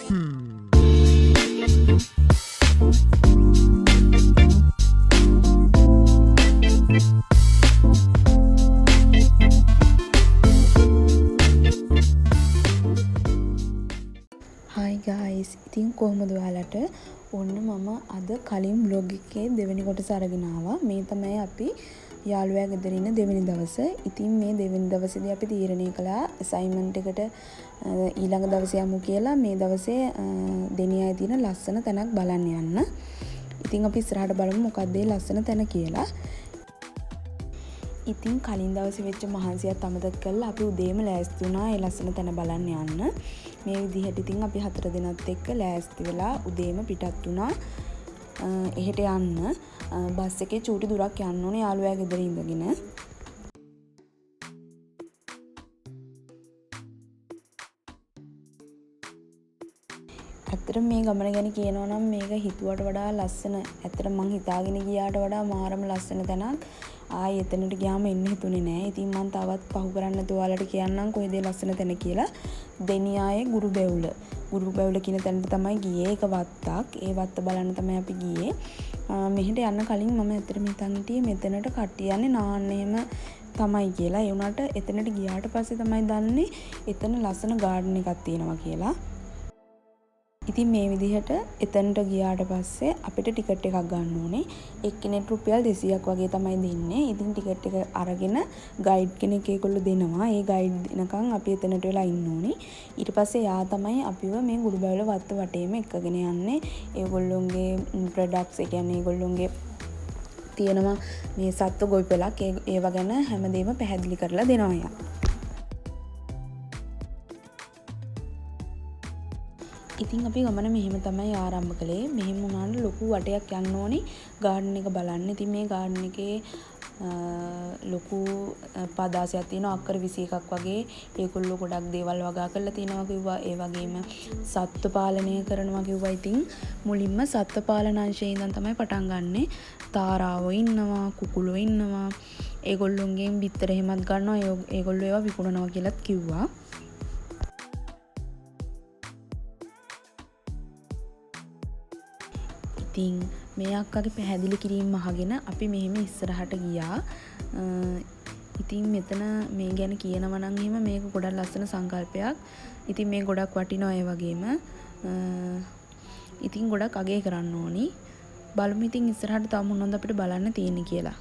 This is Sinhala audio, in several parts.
හායි ගයිස්, ඉතින් කොහොමද ඔයාලට? ඔන්න මම අද කලින් ව්ලොග් එකේ දෙවෙනි කොටස අරගෙන ආවා. මේ තමයි අපි යාළුවා ගෙදර ඉන්න දෙවෙනි දවස. ඉතින් මේ දෙවෙනි දවසේදී අපි තීරණය කළා ඇසයින්මන්ට් එකට ඊළඟ දවසේ යමු කියලා. මේ දවසේ දෙනියායේ තියෙන ලස්සන තැනක් බලන්න යන්න. ඉතින් අපි ඉස්සරහට බලමු මොකක්ද ඒ ලස්සන තැන කියලා. ඉතින් කලින් දවසේ වෙච්ච මහන්සියත් අමතක කරලා අපි උදේම ලෑස්ති වුණා ඒ ලස්සන තැන බලන්න යන්න. මේ විදිහට ඉතින් අපි හතර දෙනත් එක්ක ලෑස්ති වෙලා උදේම පිටත් වුණා එහෙට යන්න. බස් එකේ චූටි දුරක් යන්න ඕනේ යාළුවා ගෙදර ඉඳගෙන. ඇත්තටම මේ ගමන ගැන කියනවා නම් මේක හිතුවට වඩා ලස්සන. ඇත්තටම මං හිතාගෙන ගියාට වඩා මාරම ලස්සන තැනක්. ආයි එතනට ගියාම එන්න හිතුනේ නෑ. ඉතින් මං තවත් පහු කරන්න නැතුව ඔයාලට කියන්නම් කොහෙද ලස්සන තැන කියලා. දෙනියායේ ගුරු බැවුල. ගුරු බැවුල කියන තැනට තමයි ගියේ. ඒක වත්තක්. ඒ වත්ත බලන්න තමයි අපි ගියේ. මෙහෙට යන්න කලින් මම ඇත්තටම හිතන් හිටියේ මෙතනට කට්ටිය යන්නේ නාන්න එහෙම තමයි කියලා. ඒ වුණාට එතනට ගියාට පස්සේ තමයි දන්නේ එතන ලස්සන ගාඩන් එකක් තියෙනවා කියලා. ඉතින් මේ විදිහට එතනට ගියාට පස්සේ අපිට ටිකට් එකක් ගන්න ඕනේ. එක්කෙනෙක් රුපියල් 200ක් වගේ තමයි දෙන්නේ. ඉතින් ටිකට් එක අරගෙන ගයිඩ් කෙනෙක් ඒගොල්ලෝ දෙනවා. ඒ ගයිඩ් දෙනකන් අපි එතනට වෙලා ඉන්න ඕනේ. ඊට පස්සේ එයා තමයි අපිව මේ ගුරුබැවුල වත්ත වටේම එක්කගෙන යන්නේ. ඒගොල්ලොන්ගේ ප්‍රොඩක්ට්ස්, ඒ කියන්නේ ඒගොල්ලොන්ගේ තියෙනවා මේ සත්ව ගොවිපලක්, ඒවා ගැන හැමදේම පැහැදිලි කරලා දෙනවා එයා. ඉතින් අපි ගමන මෙහෙම තමයි ආරම්භ කළේ. මෙහෙම වුණාට ලොකු වටයක් යන්න ඕනේ ගාඩන් එක බලන්න. ඉතින් මේ ගාඩන් එකේ ලොකු පදාසයක් තියෙනවා, අක්කර 21ක් වගේ. ඒගොල්ලෝ ගොඩක් දේවල් වගා කරලා තියෙනවා කිව්වා. ඒ වගේම සත්ව පාලනය කරනවා කිව්වා. ඉතින් මුලින්ම සත්ව පාලන අංශයේ ඉඳන් තමයි පටන් ගන්නෙ. තාරාවෝ ඉන්නවා, කුකුලෝ ඉන්නවා. ඒගොල්ලොන්ගෙන් බිත්තර එහෙමත් ගන්නවා. ඒගොල්ලෝ ඒවා විකුණනවා කියලාත් කිව්වා. ඉතින් මේ අක්කගේ පැහැදිලි කිරීම අහගෙන අපි මෙහෙම ඉස්සරහට ගියා. ඉතින් මෙතන මේ ගැන කියනවා නම් එහෙම මේක ගොඩක් ලස්සන සංකල්පයක්. ඉතින් මේ ගොඩක් වටිනවා ඒ වගේම. ඉතින් ගොඩක් අගය කරන්න ඕනි. බලමු ඉතින් ඉස්සරහට තව මොනවද අපිට බලන්න තියෙන්නේ කියලා.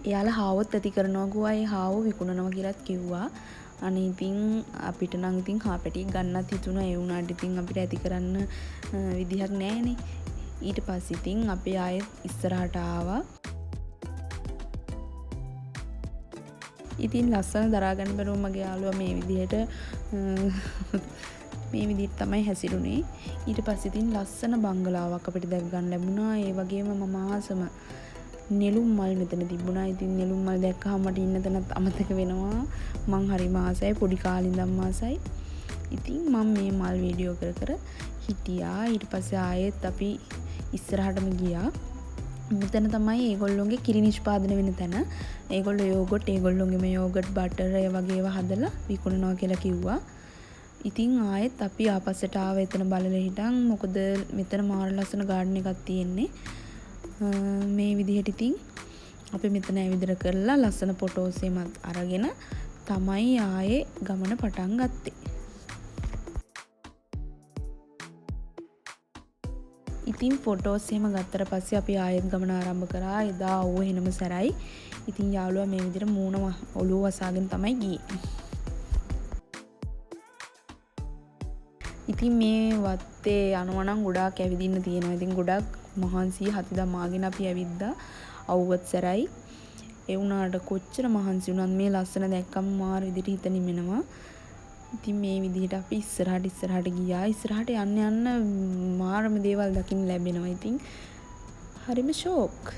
එයාලා හාවොත් ඇති කරනවා කිව්වා. ඒ හාවෝ විකුණනවා කියලාත් කිව්වා. අනේ ඉතින් අපිට නම් ඉතින් හා පැටියෙක් ගන්නත් හිතුණා. ඒ වුණාට ඉතින් අපිට ඇති කරන්න විදිහක් නෑනේ. ඊට පස්සේ ඉතින් අපි ආයෙත් ඉස්සරහට ආවා. ඉතින් ලස්සන දරා ගන්න බැරුව මගේ යාළුවා මේ විදිහට තමයි හැසිරුනේ. ඊට පස්සේ ඉතින් ලස්සන බංගලාවක් අපිට දැක ගන්න ලැබුණා. ඒ වගේම මම ආසම නෙළුම් මල් මෙතන තිබුණා. ඉතින් නෙළුම් මල් දැක්කහම මට ඉන්න තැනත් අමතක වෙනවා. මං හරිම ආසයි, පොඩි කාලේ ඉඳන්ම ආසයි. ඉතින් මං මේ මල් වීඩියෝ කර කර හිටියා. ඊට පස්සේ ආයෙත් අපි ඉස්සරහටම ගියා. මෙතන තමයි ඒගොල්ලොන්ගේ කිරි නිෂ්පාදනය වෙන තැන. ඒගොල්ලෝ යෝගට්, ඒගොල්ලොන්ගේම යෝගට්, බටර් ඒ වගේ ඒවා හදලා විකුණනවා කියලා කිව්වා. ඉතින් ආයෙත් අපි ආපස්සට ආව එතන බලලා හිටන්. මොකද මෙතන මාර ලස්සන ගාඩන් එකක් තියෙන්නේ. මේ විදිහට ඉතින් අපි මෙතන ඇවිදලා කරලා ලස්සන ෆොටෝස් එහෙමත් අරගෙන තමයි ආයේ ගමන පටන් ගත්තේ. ඉතින් ෆොටෝස් එහෙම ගත්තට පස්සේ අපි ආයෙත් ගමන ආරම්භ කරා. එදා අවුව එනම සැරයි. ඉතින් යාළුවා මේ විදිහට මූණ ඔළුව වසාගෙන තමයි ගියේ. ඉතින් මේ වත්තේ යනවා නම් ගොඩාක් ඇවිදින්න තියෙනවා. ඉතින් ගොඩක් මහන්සිය හති දමාගෙන අපි ඇවිද්දා. අවුවත් සැරයි. ඒ වුණාට කොච්චර මහන්සි වුණත් මේ ලස්සන දැක්කම මාර විදිහට හිත නිමෙනවා. ඉතින් මේ විදිහට අපි ඉස්සරහට ඉස්සරහට ගියා. ඉස්සරහට යන්න යන්න මාරම දේවල් දකින්න ලැබෙනවා. ඉතින් හරිම ෂෝක්.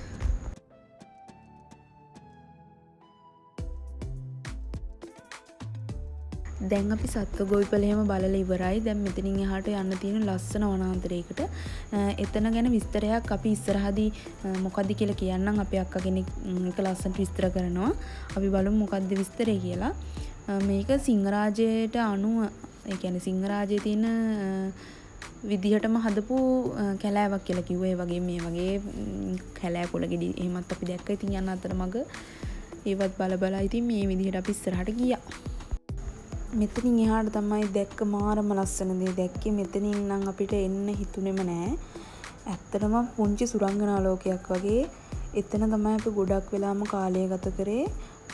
දැන් අපි සත්ව ගොවිපළ එහෙම බලලා ඉවරයි. දැන් මෙතනින් එහාට යන්න තියෙන ලස්සන වනාන්තරයකට. එතන ගැන විස්තරයක් අපි ඉස්සරහදී මොකද්ද කියලා කියන්නම්. අපේ අක්කා කෙනෙක් ඒක ලස්සනට විස්තර කරනවා. අපි බලමු මොකද්ද විස්තරේ කියලා. මේක සිංහරාජයට අනුව, ඒ කියන්නේ සිංහරාජයේ තියෙන විදිහටම හදපු කැලෑවක් කියලා කිව්වා. ඒ වගේ මේ වගේ කැලෑ කොළ ගෙඩි එහෙමත් අපි දැක්කා. ඉතින් යන අතරමඟ ඒවත් බල බලා ඉතින් මේ විදිහට අපි ඉස්සරහට ගියා. මෙතනින් එහාට තමයි දැක්ක මාරම ලස්සන දේ දැක්කේ. මෙතනින් නම් අපිට එන්න හිතුනේම නෑ. ඇත්තටම පුංචි සුරංගනා ලෝකයක් වගේ. එතන තමයි අපි ගොඩක් වෙලාම කාලය ගත කරේ.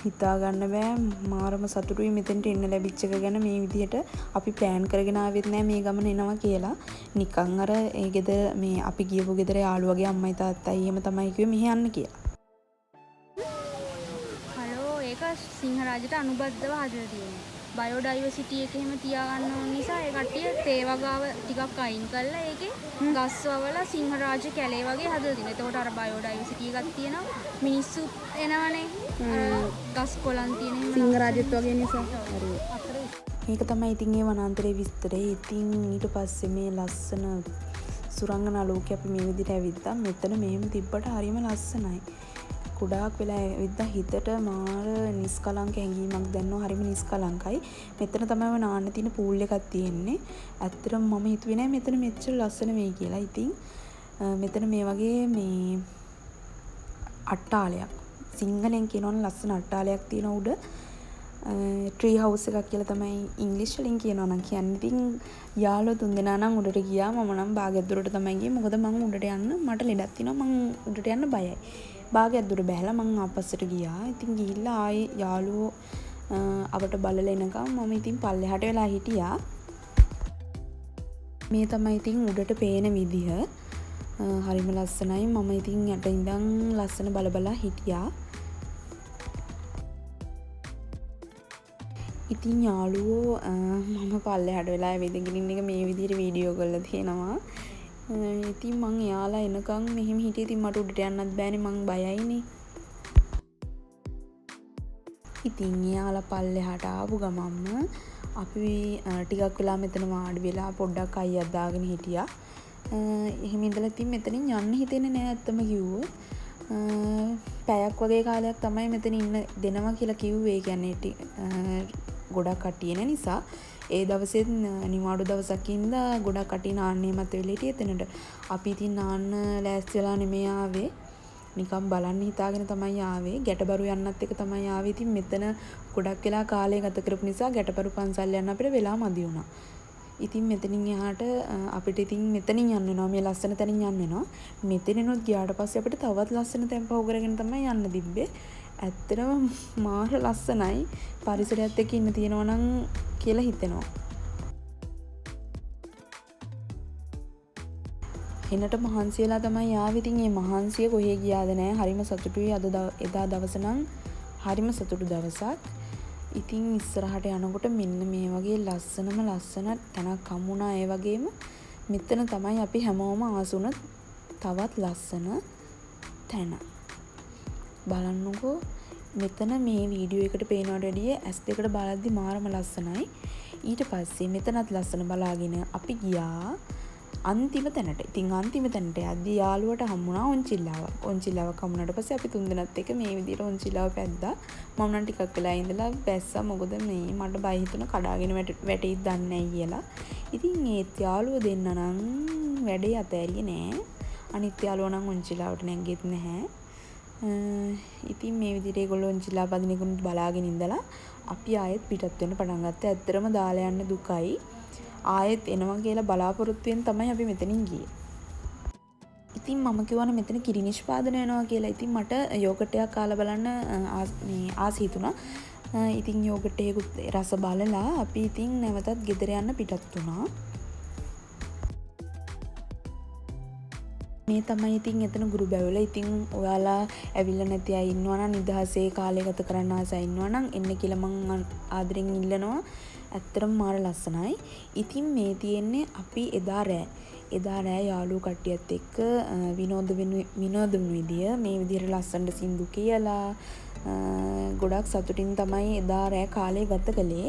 හිතා ගන්න බෑ, මාරම සතුටුයි මෙතෙන්ට එන්න ලැබිච්ච එක ගැන. මේ විදිහට අපි ප්ලෑන් කරගෙන ආවෙත් නෑ මේ ගමන එනවා කියලා. නිකන් අර ඒ ගෙදර මේ අපි ගියපු ගෙදර යාළුවගේ අම්මයි තාත්තයි එහෙම තමයි කිව්වේ මෙහෙ යන්න කියලා. හලෝ, ඒක සිංහරාජට අනුබද්ධව හදලා තියෙනවා. බයෝඩයිවර්සිටි එක එහෙම තියාගන්න ඕන නිසා ඒ කට්ටිය තේ වගාව ටිකක් අයින් කරලා ඒකේ ගස් වවලා සිංහරාජ කැලේ වගේ හදලා තියෙනවා. එතකොට අර බයෝඩයිවර්සිටි එකක් තියෙනවා. මිනිස්සු එනවනේ. අර ගස් කොළන් තියෙන එහෙම සිංහරාජෙත් වගේ නිසා. හරි. මේක තමයි ඉතින් ඒ වනාන්තරයේ විස්තරේ. ඉතින් ඊට පස්සේ මේ ලස්සන සුරංගනා ලෝකෙ අපි මේ විදිහට ඇවිද්දා. මෙතන මෙහෙම තිබ්බට හරිම ලස්සනයි. ගොඩාක් වෙලා ඇවිද්දා හිතට මාර නිස්කලංක හැඟීමක් දැනෙනවා. හරිම නිස්කලංකයි. මෙතන තමයි ඔය නාන්න තියෙන පූල් එකක් තියෙන්නේ. ඇත්තටම මම හිතුවේ නෑ මෙතන මෙච්චර ලස්සන වෙයි කියලා. ඉතින් මෙතන මේ වගේ මේ අට්ටාලයක්, සිංහලෙන් කියනවනම් ලස්සන අට්ටාලයක් තියෙන උඩ. ට්‍රී හවුස් එකක් කියලා තමයි ඉංග්‍රීසි වලින් කියනවා නම් කියන්නේ. ඉතින් යාළුවෝ තුන්දෙනා නම් උඩට ගියා. මම නම් භාගයක් දුරට තමයි ගියේ. මොකද මං උඩට යන්න මට ලෙඩක් තියෙනවා. මං උඩට යන්න බයයි. භාගයක් දුර බැහැලා මං ආපස්සට ගියා. ඉතින් ගිහිල්ලා ආයේ යාළුවෝ අවට බලලා එනකම් මම ඉතින් පල්ලෙහාට වෙලා හිටියා. මේ තමයි ඉතින් උඩට පේන විදිහ. හරිම ලස්සනයි. මම ඉතින් යට ඉඳන් ලස්සන බල බලා හිටියා. ඉතින් යාළුවෝ මම පල්ලෙහාට වෙලා ඇවිදගෙන ඉන්න එක මේ විදිහට වීඩියෝ කරලා තියෙනවා. ඉතින් මං එයාලා එනකන් මෙහෙම හිටියේ. ඉතින් මට උඩට යන්නත් බෑනේ, මං බයයිනේ. ඉතින් එයාලා පල්ලෙහාට ආපු ගමන්ම අපි ටිකක් වෙලා මෙතන වාඩි වෙලා පොඩ්ඩක් අයියක් දාගෙන හිටියා. එහෙම ඉඳලා ඉතින් මෙතනින් යන්න හිතෙන්නේ නෑ ඇත්තම කිව්වොත්. පැයක් වගේ කාලයක් තමයි මෙතන ඉන්න දෙනවා කියලා කිව්වේ. ඒ කියන්නේ ගොඩක් කට්ටිය එන නිසා. ඒ දවසෙත් නිවාඩු දවසක් හින්දා ගොඩක් කට්ටිය නාන්න එහෙමත් වෙලා හිටියේ එතනට. අපි ඉතින් නාන්න ලෑස්ති වෙලා නෙමෙයි ආවේ. නිකන් බලන්න හිතාගෙන තමයි ආවේ. ගැටබරු යන්නත් එක තමයි ආවේ. ඉතින් මෙතන ගොඩක් වෙලා කාලය ගත කරපු නිසා ගැටබරු පන්සල් යන්න අපිට වෙලා මදි වුණා. ඉතින් මෙතනින් එහාට අපිට ඉතින් මෙතනින් යන්න වෙනවා. මේ ලස්සන තැනින් යන්න වෙනවා. මෙතනිනුත් ගියාට පස්සේ අපිට තවත් ලස්සන තැන් පහු කරගෙන තමයි යන්න තිබ්බේ. ඇත්තටම මාර ලස්සනයි. පරිසරයත් එක්ක ඉන්න තියෙනවා නම් කියලා හිතෙනවා. හෙනට මහන්සි වෙලා තමයි ආවේ. ඉතින් මේ මහන්සිය කොහේ ගියාද නෑ. හරිම සතුටුයි. අද එදා දවස නම් හරිම සතුටු දවසක්. ඉතින් ඉස්සරහට යනකොට මෙන්න මේ වගේ ලස්සනම ලස්සන තැනක් හම්බුණා. ඒ වගේම මෙතන තමයි අපි හැමෝම ආස වුණ තවත් ලස්සන තැන. බලන්නකෝ මෙතන මේ වීඩියෝ එකට පේනවට වැඩිය ඇස් දෙකට බලද්දි මාරම ලස්සනයි. ඊට පස්සේ මෙතනත් ලස්සන බලාගෙන අපි ගියා අන්තිම තැනට. ඉතින් අන්තිම තැනට යද්දි යාළුවට හම්බුණා ඔන්චිල්ලාවක්. ඔන්චිල්ලාවක් හම්බුණාට පස්සේ අපි තුන්දෙනාත් එක්ක මේ විදිහට ඔන්චිල්ලාව පැද්දා. මම නම් ටිකක් වෙලා ඉඳලා බැස්සා. මොකද මේ මට බය හිතුණා කඩාගෙන වැටෙයිද දන්නේ නෑ කියලා. ඉතින් ඒත් යාළුවෝ දෙන්න නම් වැඩේ අතෑරියේ නෑ. අනිත් යාළුවා නම් ඔන්චිල්ලාවට නැග්ගෙත් නැහැ. ඉතින් මේ විදිහට ඒගොල්ලෝ ඔන්චිල්ලා පදින එකුත් බලාගෙන ඉඳලා අපි ආයෙත් පිටත් වෙන්න පටන් ගත්තා. ඇත්තටම දාලා යන්න දුකයි. ආයෙත් එනවා කියලා බලාපොරොත්තුවෙන් තමයි අපි මෙතනින් ගියේ. ඉතින් මම කිව්වනේ මෙතන කිරි නිෂ්පාදනය වෙනවා කියලා. ඉතින් මට යෝගට් එකක් කාලා බලන්න මේ ආස හිතුණා. ඉතින් යෝගට් එකකුත් රස බලලා අපි ඉතින් නැවතත් ගෙදර යන්න පිටත් වුණා. මේ තමයි ඉතින් එතන ගුරු බැවුල. ඉතින් ඔයාලා ඇවිල්ලා නැති අය ඉන්නවා නම් නිදහසේ කාලය ගත කරන්න ආස අය ඉන්නවා නම් එන්න කියලා මං ආදරෙන් ඉල්ලනවා. ඇත්තටම මාර ලස්සනයි. ඉතින් මේ තියෙන්නේ අපි එදා රෑ. එදා රෑ යාළුවෝ කට්ටියත් එක්ක විනෝද වෙන විදිය. මේ විදිහට ලස්සනට සින්දු කියලා ගොඩක් සතුටින් තමයි එදා රෑ කාලය ගත කළේ.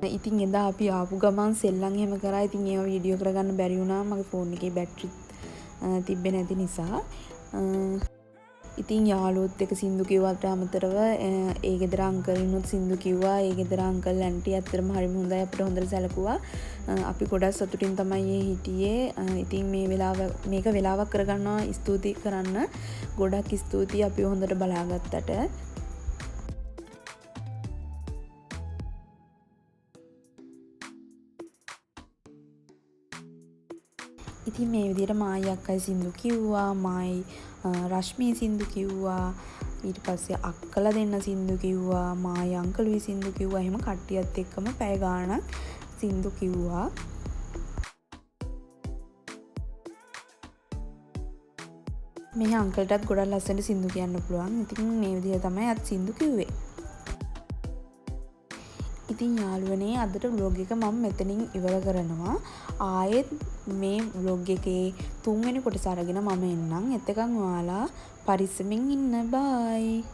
ඉතින් එදා අපි ආපු ගමන් සෙල්ලම් එහෙම කරා. ඉතින් ඒවා වීඩියෝ කරගන්න බැරි වුණා. මගේ ෆෝන් එකේ බැටරිත් තිබ්බේ නැති නිසා. ඉතින් යාළුවොත් එක්ක සින්දු කිව්වට අමතරව ඒ ගෙදර අංකල් ඉන්නොත් සින්දු කිව්වා. ඒ ගෙදර අංකල් ඇන්ටි ඇත්තටම හරිම හොඳයි. අපිට හොඳට සැලකුවා. අපි ගොඩක් සතුටින් තමයි ඒ හිටියේ. ඉතින් මේ වෙලාව මේක වෙලාවක් කරගන්නවා ස්තුති කරන්න. ගොඩක් ස්තුතියි අපි හොඳට බලාගත්තට. ඉතින් මේ විදිහට මායි අක්කයි සින්දු කිව්වා. මායි රශ්මී සින්දු කිව්වා. ඊට පස්සේ අක්කලා දෙන්න සින්දු කිව්වා. මායි අංකලුයි සින්දු කිව්වා. එහෙම කට්ටියත් එක්කම පැය ගාණක් සින්දු කිව්වා. මේ අංකල්ටත් ගොඩක් ලස්සනට සින්දු කියන්න පුළුවන්. ඉතින් මේ විදිහට තමයි අත් සින්දු කිව්වේ. ඉතින් යාළුවනේ අදට ව්ලොග් එක මම මෙතනින් ඉවර කරනවා. ආයෙත් මේ ව්ලොග් එකේ තුන්වෙනි කොටස අරගෙන මම එන්නම්. එතකන් ඔයාලා පරිස්සමින් ඉන්න. බයි.